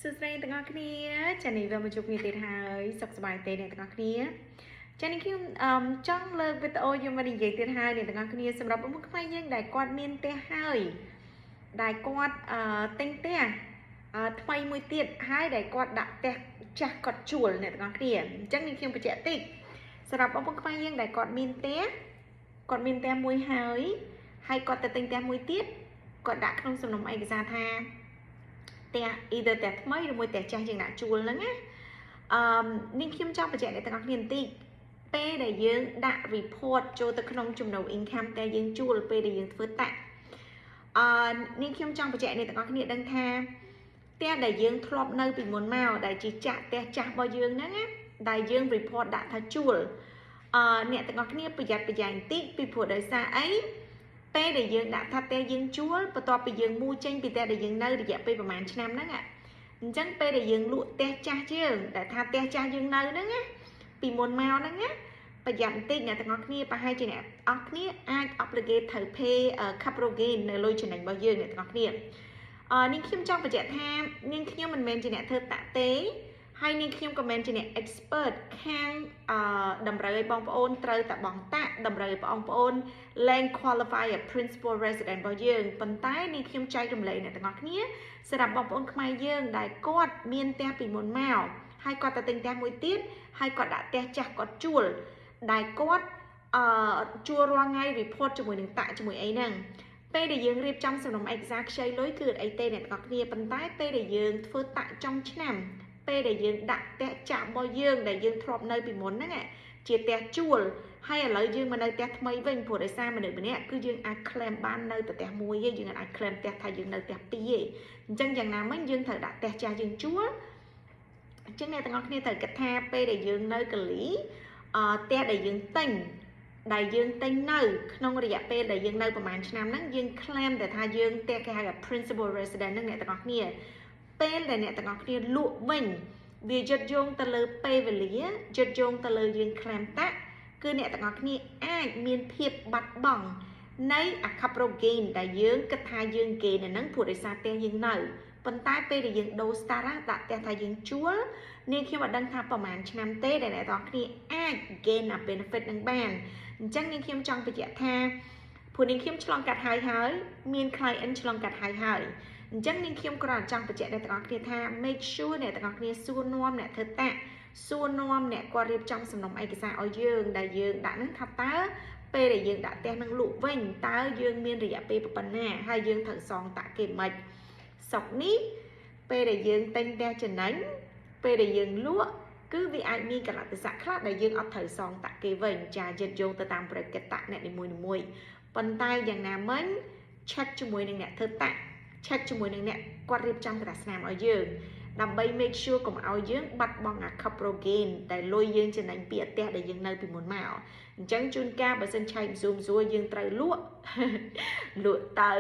សួស្តីទាំងអស់គ្នាចានេះវិលមកជួបគ្នាទៀតហើយសុខសប្បាយទេអ្នកទាំងអស់គ្នាចានេះខ្ញុំអឺចង់លើកវីដេអូយកមកនិយាយទៀតហើយអ្នកទាំងអស់គ្នាសម្រាប់បងប្អូនខ្មែរយើងដែលគាត់មានផ្ទះហើយដែលគាត់អឺទិញផ្ទះអឺថ្មីមួយទៀតហើយដែលគាត់ដាក់ផ្ទះចាស់គាត់ជួលអ្នកទាំងអស់គ្នាអញ្ចឹងនេះខ្ញុំបញ្ជាក់តិចសម្រាប់បងប្អូនខ្មែរយើងដែលគាត់មានផ្ទះគាត់មានផ្ទះមួយហើយហើយគាត់ទៅទិញផ្ទះមួយទៀតគាត់ដាក់ក្នុងសំណុំឯកសារថាផ្ទះ either ផ្ទះថ្មីឬមួយផ្ទះចាស់យើងដាក់ជួលហ្នឹងណាអឺនេះខ្ញុំចង់បញ្ជាក់អ្នកទាំងអស់គ្នាបន្តិចពេលដែលយើងដាក់ report ចូលទៅក្នុងចំណូល income តែយើងជួលពេលដែលយើងធ្វើ tax អឺនេះខ្ញុំចង់បញ្ជាក់អ្នកទាំងអស់គ្នាដឹងថាផ្ទះដែលយើងធ្លាប់នៅពីមុនមកដែលជាចាក់ផ្ទះចាស់របស់យើងហ្នឹងណាដែលយើង report ដាក់ថាជួលអឺអ្នកទាំងអស់គ្នាប្រយ័ត្នប្រយែងតិចពីព្រោះដោយសារអីពេលដែលយើងដាក់ថាផ្ទះយើងជួលបន្ទាប់ពីយើង move ចេញពីផ្ទះដែលយើងនៅរយៈពេលប្រហែលឆ្នាំហ្នឹងអញ្ចឹងពេលដែលយើងលក់ផ្ទះចាស់យើងដែលថាផ្ទះចាស់យើងនៅហ្នឹងណាពីមុនមកហ្នឹងណាប្រយ័ត្នបន្តិចអ្នកទាំងអស់គ្នាប្រហែលជាអ្នកអស់គ្នាអាច obligate ត្រូវ pay capital gain នៅលុយចំណេញរបស់យើងអ្នកទាំងអស់គ្នាអឺនាងខ្ញុំចង់បញ្ជាក់ថានាងខ្ញុំមិនមែនជាអ្នកធ្វើ tax ទេហើយនាងខ្ញុំក៏មិនជាអ្នក expert ខាងអឺតម្រូវឲ្យបងប្អូនត្រូវតែបង់ tax តម្រូវឲ្យបងប្អូនលែង qualify ឲ្យ principal resident របស់យើងប៉ុន្តែនាងខ្ញុំចែករំលែកអ្នកទាំងអស់គ្នាសម្រាប់បងប្អូនខ្មែរយើងដែលគាត់មានផ្ទះពីមុនមកហើយគាត់ទៅទិញផ្ទះមួយទៀតហើយគាត់ដាក់ផ្ទះចាស់គាត់ជួលដែលគាត់អឺជួលរាល់ថ្ងៃ report ជាមួយនឹង tax ជាមួយអីហ្នឹងពេលដែលយើងរៀបចំសំណុំឯកសារខ្ចីលុយគឺអត់អីទេអ្នកទាំងអស់គ្នាប៉ុន្តែពេលដែលយើងធ្វើ tax ចុងឆ្នាំពេលដែលយើងដាក់ផ្ទះចាស់របស់យើងដែលយើងធ្លាប់នៅពីមុនហ្នឹងជាផ្ទះជួលហើយឥឡូវយើងមកនៅផ្ទះថ្មីវិញព្រោះដោយសារមនុស្សម្នាក់គឺយើងអាច claim បាននៅតែផ្ទះមួយទេយើងអាច claim ផ្ទះថាយើងនៅផ្ទះពីរទេអញ្ចឹងយ៉ាងណាមិញយើងត្រូវដាក់ផ្ទះចាស់យើងជួលអញ្ចឹងអ្នកទាំងអស់គ្នាត្រូវគិតថាពេលដែលយើងនៅកលីអឺផ្ទះដែលយើងទិញដែលយើងទិញនៅក្នុងរយៈពេលដែលយើងនៅប្រហែលឆ្នាំហ្នឹងយើង claim តែថាយើងផ្ទះគេហៅថា principal resident ហ្នឹងអ្នកទាំងអស់គ្នាពេលដែលអ្នកទាំងអស់គ្នាលក់វិញវាយឹតយោងទៅលើពេលវេលាយឹតយោងទៅលើយើង claim tax គឺអ្នកទាំងអស់គ្នាអាចមានភាពបាត់បង់នៃអា capital gain ដែលយើងគិតថាយើង gain ហ្នឹងព្រោះដោយសារផ្ទះយើងនៅប៉ុន្តែពេលដែលយើងដូរ status ដាក់ផ្ទះថាយើងជួលនាងខ្ញុំអត់ដឹងថាប្រហែលឆ្នាំទេដែលអ្នកទាំងអស់គ្នាអាច gain អា benefit នឹងបានអញ្ចឹងនាងខ្ញុំចង់បញ្ជាក់ថាព្រោះនាងខ្ញុំឆ្លងកាត់ហើយហើយមាន client ឆ្លងកាត់ហើយហើយអញ្ចឹងនាងខ្ញុំគ្រាន់តែចង់បញ្ជាក់អ្នកទាំងអស់គ្នាថា make sure អ្នកទាំងអស់គ្នាសួរនាំអ្នកធ្វើ tax សួរនាំអ្នកគាត់រៀបចំសំណុំឯកសារឲ្យយើងដែលយើងដាក់នឹងថាតើពេលដែលយើងដាក់ផ្ទះនឹងលក់វិញតើយើងមានរយៈពេលប៉ុណ្ណាហើយយើងត្រូវសង tax គេមិនស្រុកនេះពេលដែលយើងទិញផ្ទះចំណេញពេលដែលយើងលក់គឺវាអាចមានកលៈទេសៈខ្លះដែលយើងអត់ត្រូវសង tax គេវិញចាយឹតយោងទៅតាម bracket tax អ្នកនីមួយៗប៉ុន្តែយ៉ាងណាមិញ check ជាមួយនឹងអ្នកធ្វើ tax check ជាមួយនឹងអ្នកគាត់រៀបចំក្រដាសស្នាមឲ្យយើងដើម្បី make sure កុំឲ្យយើងបាត់បង់អា capital gain ដែលលុយយើងចំណេញពីអផ្ទះដែលយើងនៅពីមុនមកអញ្ចឹងជួនកាលបើសិនឆែក zoom ស្រួលយើងត្រូវលក់លក់ទៅ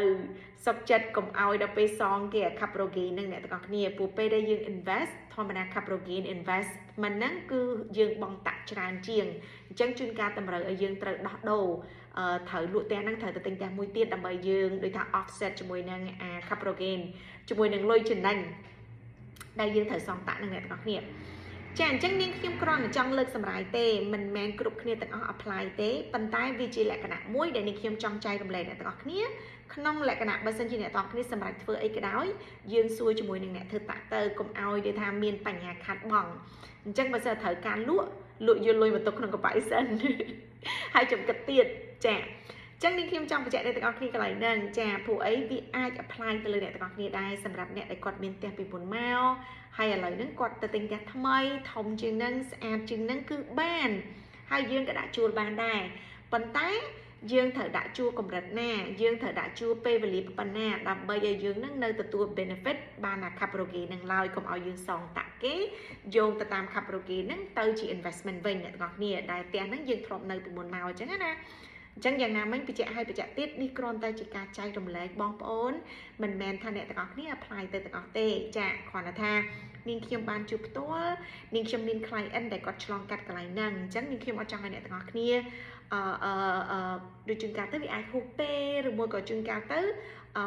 សុខចិត្តកុំឲ្យដល់ពេលសងគេអា capital gain ហ្នឹងអ្នកទាំងអស់គ្នាព្រោះពេលដែលយើង invest ធម្មតា capital gain investment ហ្នឹងគឺយើងបង់ tax ច្រើនជាងអញ្ចឹងជួនកាលតម្រូវឲ្យយើងត្រូវដោះដូរត្រូវលក់ផ្ទះហ្នឹងត្រូវទៅទិញផ្ទះមួយទៀតដើម្បីយើងដូចថា offset ជាមួយនឹងអា capital gain ជាមួយនឹងលុយចំណេញដែលយើងត្រូវសង tax នឹងអ្នកទាំងអស់គ្នាចាអញ្ចឹងនាងខ្ញុំគ្រាន់តែចង់លើកសម្រាយទេមិនមែនគ្រប់គ្នាទាំងអស់ apply ទេប៉ុន្តែវាជាលក្ខណៈមួយដែលនាងខ្ញុំចង់ចែករំលែកអ្នកទាំងអស់គ្នាក្នុងលក្ខណៈបើសិនជាអ្នកទាំងអស់គ្នាសម្រាប់ធ្វើអីក៏ដោយយើងសួរជាមួយនឹងអ្នកធ្វើ tax ទៅកុំឲ្យគេថាមានបញ្ហាខាត់បងអញ្ចឹងបើសិនត្រូវការលក់លក់យកលុយមកទុកក្នុងកប៉ៅសិនហើយចំគិតទៀតចាចឹងនេះខ្ញុំចង់បញ្ជាក់អ្នកទាំងអស់គ្នាកន្លែងហ្នឹងចាព្រោះអីវាអាច apply ទៅលើអ្នកទាំងអស់គ្នាដែរសម្រាប់អ្នកដែលគាត់មានផ្ទះពីមុនមកហើយឥឡូវហ្នឹងគាត់ទៅទិញផ្ទះថ្មីធំជាងហ្នឹងស្អាតជាងហ្នឹងគឺបានហើយយើងក៏ដាក់ជួលបានដែរប៉ុន្តែយើងត្រូវដាក់ជួលកម្រិតណាយើងត្រូវដាក់ជួលពេលវេលាប៉ុណ្ណាដើម្បីឲ្យយើងនឹងនៅទទួល benefit បានអា capital gain នឹងឡើយកុំឲ្យយើងសង tax គេយោងទៅតាម capital gain ហ្នឹងទៅជា investment វិញអ្នកទាំងអស់គ្នាដែលផ្ទះហ្នឹងយើងធ្លាប់នៅពីមុនមកអញ្ចឹងណាអញ្ចឹងយ៉ាងណាមិញបញ្ជាក់ឲ្យបញ្ជាក់ទៀតនេះគ្រាន់តែជាការចែករំលែកបងប្អូនមិនមែនថាអ្នកទាំងអស់គ្នា apply ទៅទាំងអស់ទេចាគ្រាន់តែថានាងខ្ញុំបានជួបផ្ទាល់នាងខ្ញុំមាន client ដែលគាត់ឆ្លងកាត់កន្លែងហ្នឹងអញ្ចឹងនាងខ្ញុំអត់ចង់ឲ្យអ្នកទាំងអស់គ្នាអឺអឺអឺដូចជួនកាលទៅវាអាចហួសពេលឬមួយក៏ជួនកាលទៅអឺ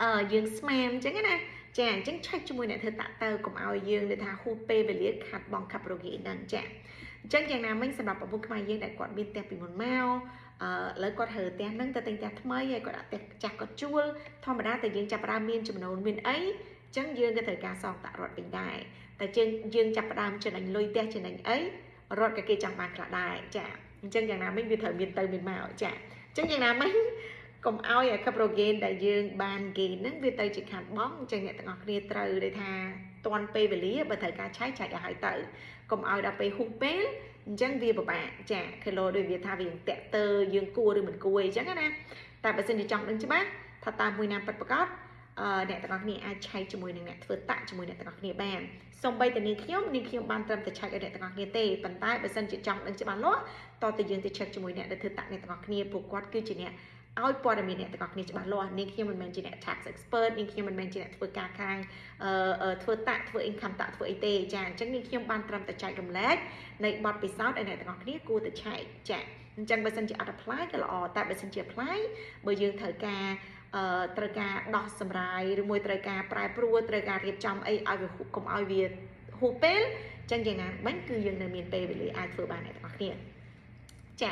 អឺយើងស្មានអញ្ចឹងណា ចាអញ្ចឹងឆែកជាមួយអ្នកធ្វើ tax ទៅកុំឲ្យយើងនិយាយថាហួសពេលវេលាខាត់បង capital gain ហ្នឹងចាអញ្ចឹងយ៉ាងណាមិញសម្រាប់បងប្អូនខ្មែរយើងដែលគាត់មានផ្ទះពីមុនមកអឺឥឡូវគាត់រើផ្ទះហ្នឹងទៅទិញផ្ទះថ្មីហើយគាត់ដាក់ផ្ទះចាស់គាត់ជួលធម្មតាតែយើងចាប់ផ្ដើមមានចំណូលមានអីអញ្ចឹងយើងក៏ត្រូវការសង tax រដ្ឋវិញដែរតែយើងយើងចាប់ផ្ដើមចំណេញលុយផ្ទះចំណេញអីរដ្ឋក៏គេចង់បានខ្លះដែរចាអញ្ចឹងយ៉ាងណាមិញវាត្រូវមានទៅមានមកចាអញ្ចឹងយ៉ាងណាមិញកុំឲ្យអា capital gain ដែលយើងបាន gain ហ្នឹងវាទៅជាខាត់បងអញ្ចឹងអ្នកទាំងអស់គ្នាត្រូវដែលថាទាន់ពេលវេលាបើត្រូវការឆែកឆែកឲ្យហើយទៅកុំឲ្យដល់ពេលហួសពេលអញ្ចឹងវាពិបាកចាគីឡូដូចវាថាវាតាក់ទើយើងគួរឬមិនគួរអញ្ចឹងណាតែបើសិនជាចង់ដឹងច្បាស់ថាតាមមួយណាពិតប្រាកដអឺអ្នកទាំងអស់គ្នាអាចឆែកជាមួយនឹងអ្នកធ្វើ tax ជាមួយអ្នកទាំងអស់គ្នាបានសូម្បីតែនាងខ្ញុំនាងខ្ញុំបានត្រឹមតែឆែកឲ្យអ្នកទាំងអស់គ្នាទេប៉ុន្តែបើសិនជាចង់ដឹងច្បាស់លាស់តើតើយើងទៅឆែកជាមួយអ្នកដែលធ្វើ tax អ្នកទាំងអស់គ្នាពួកគាត់គឺជាអ្នកឲ្យព័ត៌មានអ្នកទាំងអស់គ្នាច្បាស់លាស់នាងខ្ញុំមិនមែនជាអ្នក tax expert នាងខ្ញុំមិនមែនជាអ្នកធ្វើការខាងអឺធ្វើ tax ធ្វើ income tax ធ្វើអីទេចាអញ្ចឹងនាងខ្ញុំបានត្រឹមតែចែករំលែកនៃបទពិសោធន៍ឲ្យអ្នកទាំងអស់គ្នាគួរតែឆែកចាអញ្ចឹងបើសិនជាអត់ apply ក៏ល្អតែបើសិនជា apply បើយើងត្រូវការអឺត្រូវការដោះសម្រាយឬមួយត្រូវការប្រែប្រួលត្រូវការរៀបចំអីឲ្យវាកុំឲ្យវាហួសពេលអញ្ចឹងយ៉ាងណាមិញគឺយើងនៅមានពេលវេលាអាចធ្វើបានអ្នកទាំងអស់គ្នាចា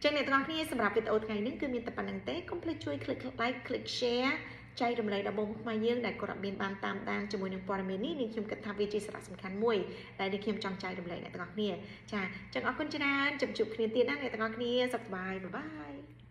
ចឹងអ្នកទាំងអស់គ្នាសម្រាប់វីដេអូថ្ងៃនេះគឺមានតែប៉ុណ្្នឹងទេកុំភ្លេចជួយ click like click share ចែករំលែកដល់បងប្អូនខ្មែរយើងដែលគាត់មានបានតាមដានជាមួយនឹងព័ត៌មាននេះនាងខ្ញុំគិតថាវាជាសារៈសំខាន់មួយដែលនាងខ្ញុំចង់ចែករំលែកអ្នកទាំងអស់គ្នាចាចឹងអរគុណច្រើនជួបគ្នាទៀតណាអ្នកទាំងអស់គ្នាសុខសប្បាយ bye bye.